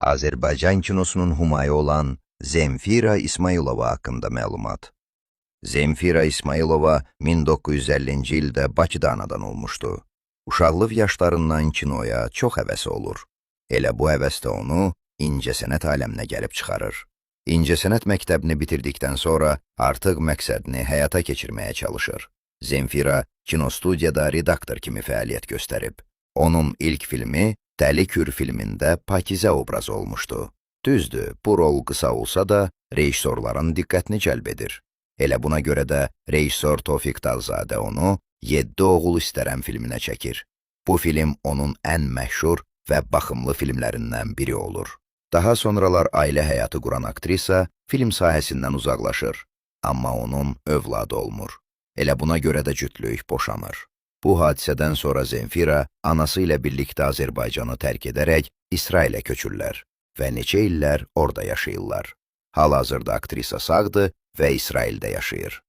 Azərbaycan kinosunun humayı olan Zemfira İsmayılova haqqında məlumat. Zemfira İsmayılova 1950-ci ildə Bakıda anadan olmuşdu. Uşaqlıq yaşlarından kinoya çox həvəsi olur. Elə bu həvəs də onu incəsənət aləminə gəlib çıxarır. İncəsənət məktəbini bitirdikdən sonra artıq məqsədini həyata keçirməyə çalışır. Zemfira kinostudiyada redaktor kimi fəaliyyət göstərib. Onun ilk filmi Dəli Kür filmində Pakizə obrazı olmuşdu. Düzdür, bu rol qısa olsa da rejissorların diqqətini cəlb edir. Elə buna görə də rejissor Tofiq Dağzadə onu Yeddi Oğul İstərəm filminə çəkir. Bu film onun ən məşhur və baxımlı filmlərindən biri olur. Daha sonralar ailə həyatı quran aktrisa film sahəsindən uzaqlaşır, amma onun övladı olmur. Elə buna görə də cütlük boşanır. Bu hadisədən sonra Zemfira anası ilə birlikdə Azərbaycanı tərk edərək İsrailə köçürlər və neçə illər orada yaşayırlar. Hal-hazırda aktrisa sağdır və İsraildə yaşayır.